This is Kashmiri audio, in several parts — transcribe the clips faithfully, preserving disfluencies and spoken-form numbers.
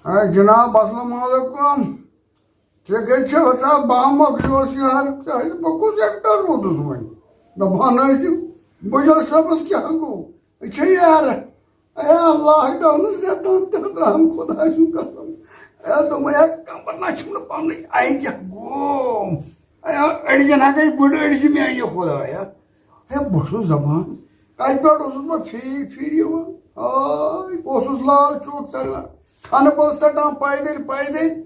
اے جناب، السلام علیکم۔ ٹھیک حظ چھِ، ہتا بہٕ مۄکلیوس یار، کیٛازِ بہٕ کُس ایکٹر روٗدُس وۄنۍ؟ دَپان ٲسِو، بہٕ چھُس صٲبَس کیٛاہ گوٚو؟ أسۍ چھِ یار، اے لاک ڈاونَس رٮ۪تھ دۄن تہِ درٛام خۄداے سُنٛد قسم۔ اے دوٚپمَے، ہے کَمبَر نہ چھُم نہٕ پَنُن، اَے کیٛاہ گوٚو؟ اے أڑجَن ہا گٔے بٔڑ أڑجہِ میٛانہِ خۄدایا۔ ہے، بہٕ چھُس دَپان، کَتہِ پٮ۪ٹھ اوسُس بہٕ پھیٖرۍ پھیٖرۍ یِوان؟ آے، بہٕ اوسُس لال چوک تَران، کھَنہٕ بَل ژَٹان پیدٔلۍ پیدٔلۍ۔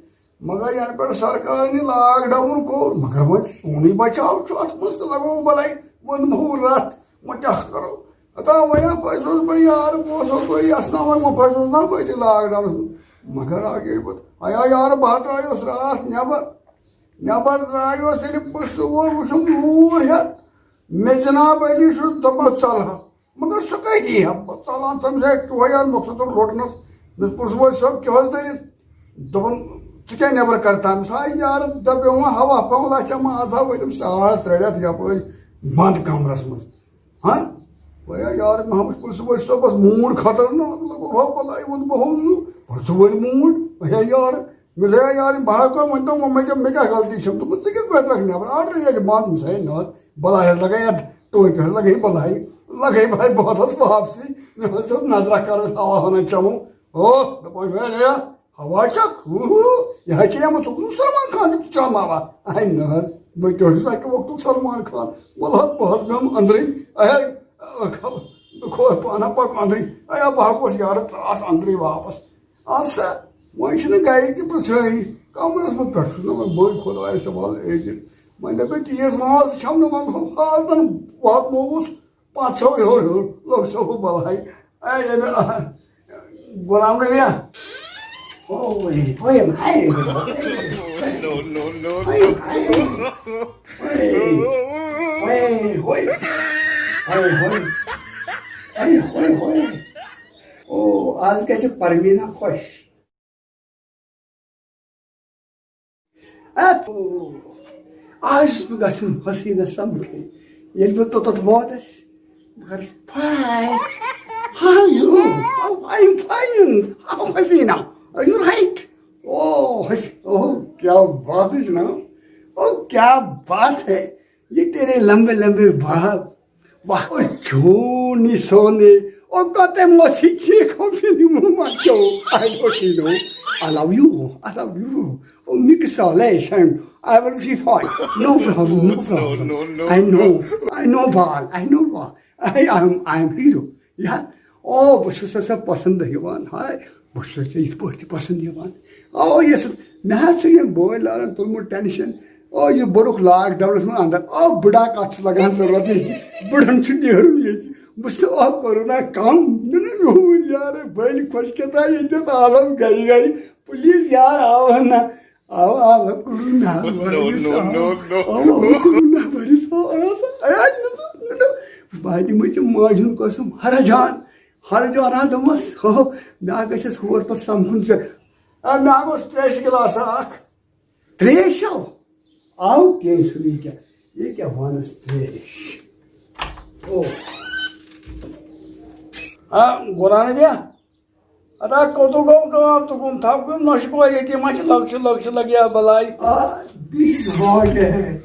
مگر یَنہٕ پٮ۪ٹھ سرکارَن یہِ لاک ڈاوُن کوٚر، مگر وۄنۍ سونُے بَچاو چھُ اَتھ منٛز تہٕ لَگوو بَلاے ووٚنمُت رَتھ، وۄنۍ کیٛاہ کَرو؟ ہتا وۄنۍ ہا پھَسیوس بہٕ یارٕ، بہٕ اوسُس بہٕ یَژھناوان، وۄنۍ پھَسیوس نا بہٕ أتی لاک ڈاونَس منٛز۔ مگر اَکھ گٔے پَتہٕ، ہیا یارٕ، بہٕ ہا درٛایوس راتھ نٮ۪بَر، نٮ۪بَر درٛایوس ییٚلہِ بہٕ سُہ ووٚن وٕچھُم روٗد ہٮ۪تھ، مےٚ جناب علی چھُس دَپان، ژَلہٕ ہا۔ مگر سُہ کَتہِ یی ہا؟ بہٕ ژَلان تٔمِس ہے ٹوہے یار مۄخصر روٚٹنَس۔ مےٚ دوٚپُس، پُلسہٕ وٲلۍ صٲب، کیٛاہ حظ دٔلیٖل؟ دوٚپُن، ژٕ کیٛاہ نٮ۪بر کَرٕ تھاوان؟ مےٚ دوٚپُس، ہے یارٕ، دَپیومَ ہوا پٮ۪وان، اَتھ چھا مَزٕ ہا، وٲتِم ساڑ ترٛےٚ رٮ۪تھ یَپٲرۍ بنٛد کَمرَس منٛز۔ ہاں؟ وۄنۍ ہے یارٕ، مےٚ ہا وٕچھ پُلسہٕ وٲلۍ صٲبَس موٗڈ خطرناک، مےٚ دوٚپ، ہو بَلاے ووٚن، بہٕ ہوٚو زُو، پُلسہٕ وٲلۍ موٗڈ، وۄنۍ ہے یارٕ۔ مےٚ دوٚپ، ہے یارٕ، بہٕ ہا کَرٕ وۄنۍ تام، وۄنۍ مےٚ کیٛاہ، مےٚ کیٛاہ غلطی چھَم؟ دوٚپُن، ژٕ کِتھ پٲٹھۍ ترٛکھ نٮ۪بر؟ آرڈرٕے حظ چھِ بنٛد۔ دوٚپمَس، ہے نہ حظ، بَلاے حظ لَگَے یَتھ ٹوپہِ حظ لَگَے بَلاے، لَگَے بَلاے، بہٕ حظ وَسہٕ واپسٕے۔ مےٚ حظ دوٚپ، نظرہ کَر حظ، ہوا ہنا چَمو۔ او، دوٚپُن، ہے نہ، ہوا چھَکھ؟ ہُہ ہُہ، یہِ حظ چھِ یِمَن ژٕ کُس سلمان خان چھُکھ ژٕ چَماوان؟ ہے نہ حظ، بہٕ کیٛاہ چھُس اَکہِ وقتُک سلمان خان؟ وَلہٕ حظ، بہٕ حظ بیٚہمہٕ أنٛدرٕے۔ ہے، خۄ-، خۄ-، پانہ پَکہٕ أنٛدرٕے۔ ہے، بہٕ ہا گوس یارٕ، ژٕ آس أنٛدرٕے واپَس۔ اَدٕ سا، وۄنۍ چھِنہٕ گَرِکۍ تہِ پرٛژھٲنی۔ کَمرَس منٛز پٮ۪ٹھ چھُس نہٕ وۄنۍ بٔلۍ خۄدایَس حوالہٕ، اے جی۔ وۄنۍ دَپے تیز وٲنٛس چھَم نہٕ وۄنۍ حالتَن واتنووُس پَتھ سو ہیوٚر ہیوٚر، لوٚگ سو بَلاے۔ اے، اے، آ، غلام نبی۔ اوے، اوے، ماے۔ No, no, no, no. اوے، اوے، اوے، اوے۔ اوے، اوے۔ اوے، اوے۔ اوے، اوے، اوے۔ او، آز گژھِ پرمینا خۄش۔ اتھ، آز چھُس بہٕ گژھُن حسیٖنہ سمکھٕنۍ۔ ییٚلہِ بہٕ توٚتَتھ واتَس، بہٕ کَرَس، "Hi, how are you? Oh, I'm fine. Oh, Haseena, are you right?" او حس-، او، کیا بات ہے جناب، او، کیا بات ہے، یہ تیرے لمبے لمبے بال، واہ، او چھونی سونے، او کتے موسی چیکو فیلمو مچو۔ I don't know. I love you. I love you. O مکسالیشن۔ I will be fine. No problem, no problem. No, no, no, I know. No. I know ball. I know ball. I am, I am hero. یا، او، بہٕ چھُس ژےٚ پسنٛد یِوان۔ ہاے، بہٕ چھُس ژےٚ یِتھ پٲٹھۍ تہِ پسنٛد یِوان۔ او، یہِ سُہ، مےٚ حظ چھُ یِم بٲے لاران تُلمُت ٹینشن۔ او، یہِ بوٚرُکھ لاک ڈاونس منٛز اندر۔ او، بٕڈا کتھ چھُ لگان ضروٗرت ییٚتہِ؟ بٕڈن چھُ نیرُن ییٚتہِ۔ بہٕ چھُس او کورونا کم۔ مےٚ نہٕ میوٗر یارٕ بٔلۍ خۄش کھٮ۪تھ آے ییٚتٮ۪تھ عالم گرِ گرِ۔ پلیز یار، آو ہا نہ۔ آو، آو، کورونا No, no, وایرس آو۔ No, no. آو، آو، کورونا وایرس آو۔ آو سا، آو، آو، نہ، نہ، نہ۔ بہٕ دِمے ژےٚ ماجہِ ہُنٛد قسم، ہر جان، ہر جان ہا دوٚپمس، ہو، مےٚ ہا گژھٮ۪س ہور پتہٕ سمکھُن ژےٚ۔ آ، مےٚ ہا گوٚژھ ترٛیشہِ گِلاسا اکھ۔ ترٛیش چھَو؟ آو، کینٛہہ چھُنہٕ، یہِ کیٛاہ، یہِ کیٛاہ وَنَس ترٛیش؟ او۔ آ، غلام نبی، ادا کوٚت گوٚو کٲم تہٕ کُن تھاو کُن نۄشہِ کورِ ییٚتی ما چھِ لۄکچہِ لۄکچہِ لگیا بلاے؟ آ، this is what ہے۔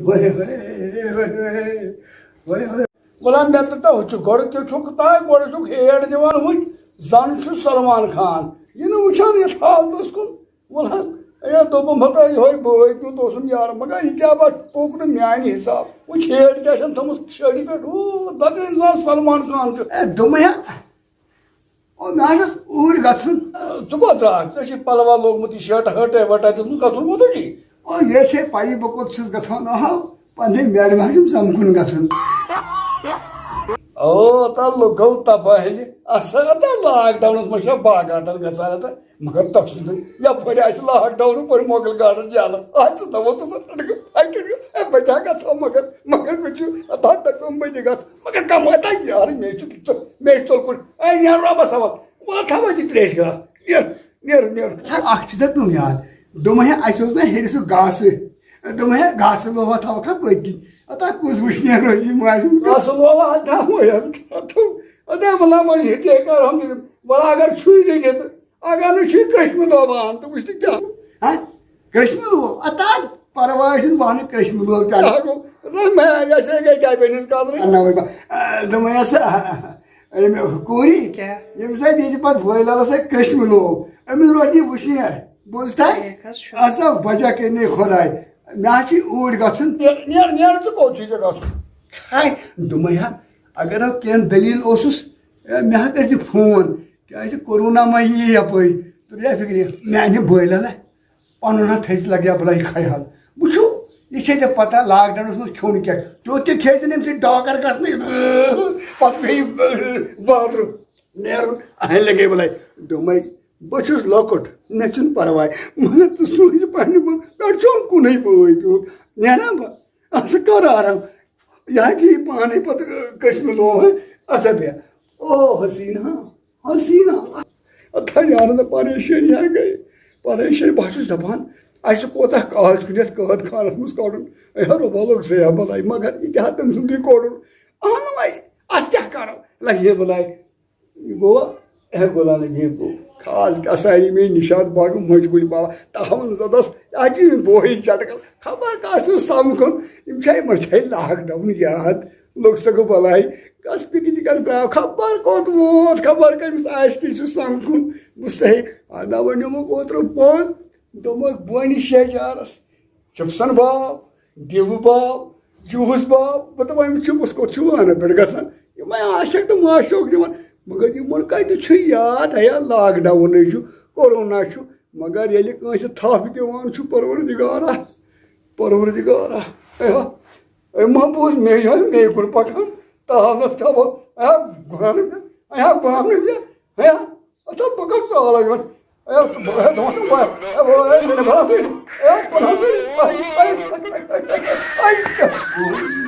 وے، وے، وے، وے، وے۔ ولا مےٚ تہٕ تۄہہِ چھُ گۄڈٕ کیٛاہ چھُکھ تۄہہِ گۄڈٕ چھُکھ ہیٹ دِوان ہُتہِ زَن چھُ سلمان خان۔ یہِ نہٕ وٕچھان یَتھ حالتَس کُن۔ وَلہٕ حظ، ہے، دوٚپُم ہَتا یِہوٚے بٲے کیُتھ اوسُم یار، مگر یہِ کیٛاہ بَس پوٚک نہٕ میٛانہِ حِساب۔ وٕچھ ہیٹ کیٛاہ چھَن تھٲومٕژ شٲڑِ پٮ۪ٹھ، اوٗ، دَپہِ اِنسان سلمان خان چھُ۔ ہے، دوٚپمَے ہا، او، مےٚ حظ اوس اوٗرۍ گژھُن۔ ژٕ کوٚت درٛاکھ؟ ژےٚ چھُے پَلوا لوگمُت، یہِ شٲٹہٕ ہٲٹے وٲٹا دیُتمُت، گژھُن کوٚت چھُے؟ او، یہِ چھے پَیی بہٕ کوٚت چھُس گژھان، آہو، پنٛنہِ میڈمہِ حظ چھُم سَمکھُن گژھُن۔ او، تَلہٕ گوٚو تباہلی۔ اَسا، تَلہٕ لاک ڈاونَس منٛز چھےٚ باغاتَن گژھان تہٕ مگر تۄہہِ چھُس نہٕ یَپٲرۍ آسہِ لاک ڈاوُن پٲٹھۍ مۄغل گارڈن یَلہٕ۔ اَتھ ژٕ دَپَس ژٕ ژٕ رَٹہٕ گٔے، اَتہِ کٔڑِو۔ ہے، بہٕ تہِ ہا گژھٕ ہا مگر، مگر مےٚ چھُ، اَتھ ہا دَپیوم بہٕ تہِ گژھٕ۔ مگر کَمٲے تَتہِ یارٕ، مےٚ چھُ، مےٚ چھُ تُلکُن۔ اے، نیر رۄبَس حوال۔ وَلہٕ تھاوَے تہِ ترٛیش گِلاس۔ نیر، نیر، نیر۔ ہے، اَکھ چیٖزا پیوٚم یاد۔ دوٚپمَے ہے، اَسہِ اوس نہ ہیٚرِ سُہ گاسہٕ۔ دوٚپمَے ہے، گاسہٕ لوفا تھاوَکھ ہا پٔتۍ کِنۍ۔ اَتھ ہا کُس وٕچھِ نیر روزِ ماجہِ ہُنٛد گاسہٕ۔ گاسہٕ لوفا ہا تھاوَے ہا۔ اَتھ ہا، اَتھ ہا وَلا وۄنۍ یہِ تہِ کَرہون یہِ۔ وَلا اگر چھُے نہٕ ییٚتہِ، اگر نہٕ چھُے کرٛیٚشمہٕ لوبان تہٕ وٕچھ تہٕ کیٛاہ۔ ہا؟ کرٛیٚشمہٕ لوب؟ اَتھ آ پَرواے چھُنہٕ، بہٕ اَنہٕ کرٛیٚشمہٕ لوب ژےٚ۔ کیٛاہ گوٚو؟ نہ، مےٚ یہِ ہسا گٔے گَبہِ ہٕنٛز کَتھ۔ نہ، وۄنۍ ما-، آ، دوٚپمَے ہسا، آ، آ، أمۍ کوٗری، کیٛاہ؟ ییٚمِس ہسا دِژ پَتہٕ بٲے لالَس سۭتۍ کرٛیٚشمہٕ لوب، أمِس روزِ یہِ وٕشنیر۔ بوٗزتھا؟ ٹھیٖک حظ چھُ۔ اَسا بَچا کٔرِنَے خۄداے۔ مےٚ حظ چھِ اوٗرۍ گژھُن۔ نیر، نیر، نیر ژٕ کوٚت چھُے ژےٚ گژھُن؟ ہاے، دوٚپمَے ہا، اگر ہا کینٛہہ دٔلیٖل اوسُس، اے، مےٚ ہا کٔرۍ زِ فون، کیٛازِ کورونا ما یی یَپٲرۍ۔ تُل یا فِکرِ، میٛانہِ بٲے لالا، پَنُن ہا تھٲیزِ لَگیا بَلاے خیال۔ وٕچھِو، یہِ چھے ژےٚ پَتہ لاک ڈاوُنَس منٛز کھیوٚن کیٛاہ۔ تیوٗت تہِ کھیٚیہِ زِ نہٕ اَمہِ سۭتۍ ڈاکر گژھنٕے، پَتہٕ پیٚیہِ باتھ روٗم نیرُن۔ اَہَنۍ لَگے بَلاے۔ دوٚپمَے، بہٕ چھُس لۄکُٹ، مےٚ چھُنہٕ پَرواے، مگر ژٕ سوٗنٛچ پنٛنہِ پٲٹھۍ، پٮ۪ٹھ چھُم کُنُے بٲے پیوٗت، نیرا بہٕ؟ اَسا کَر آرام؟ یہِ ہا کھیٚیہِ پانَے پَتہٕ، آ، کرٛیٚشمہٕ لوب، اَسا بیٚہہ۔ او حسیٖنا، حسیٖنا۔ اَتھ ہا یارٕ نہٕ پریشٲنی ہا گٔے۔ پریشٲنی، بہٕ ہا چھُس دَپان، اَسہِ کوتاہ کال چھُ کُنہِ یَتھ قٲد خانَس منٛز کَڑُن؟ اے ہا رۄبا لوٚگ سیاہ بَلاے، مگر یہِ تہِ ہا تٔمۍ سُنٛدُے کوٚڑُن۔ اَہنُو وۄنۍ، اَتھ کیٛاہ کَرو؟ لَگہِ ہے بَلاے۔ یہِ گوٚوا؟ اے غلام نبی گوٚو۔ خاص کیٛاہ سا یہِ مےٚ نِشاط باغ مجبوٗرۍ باوا۔ تاوَن زدس، اَتہِ یہِ بوے چٹکل۔ خبر کَس چھُ سَمکھُن۔ یِم چھا، یِمن چھا یہِ لاک ڈاوُن یاد؟ لوٚگ سا گوٚو بَلاے۔ کَس پِکنِکَس درٛاو؟ خبر کوٚت ووت؟ خبر کٔمِس عاشقی چھُ سَمکھُن؟ بہٕ سا ہے، اَدا وۄنۍ نِمُکھ اوترٕ پوٚز۔ دوٚپمَکھ بونہِ شیٚہجارَس۔ چپسن باو، دیوٕ باو، جوٗس باو، بہٕ دَپہٕ أمِس چھُ، بہٕ کوٚت چھُ وانَن پٮ۪ٹھ گژھان؟ یِمَے عاشق تہٕ معشوق دِوان۔ مگر یِمَن کَتہِ چھُ یاد؟ ہے، لاک ڈاوُنٕے چھُ، کورونا چھُ۔ مگر ییٚلہِ کٲنٛسہِ تھپھ دِوان چھُ پروردگارا، پروردگارا، ہے ہا، أمۍ ما بوٗز مے یِہوٚے مے کُن پَکان، تاونَس تھاوو، ہے ہا، غلام نبی، ہے ہا، غلام نبی، ہے ہا۔ اچھا، بہٕ کَتھ ژٕ آلَے یِوان؟ اے، بہٕ، اے، دَپان چھُس بہٕ، اے، بہٕ، اے، مےٚ نہٕ بَرابَرٕے۔ اے، بَرابَرٕے۔ اَے، اَے، اَے، اَے، اَے، اَے، کیٛاہ؟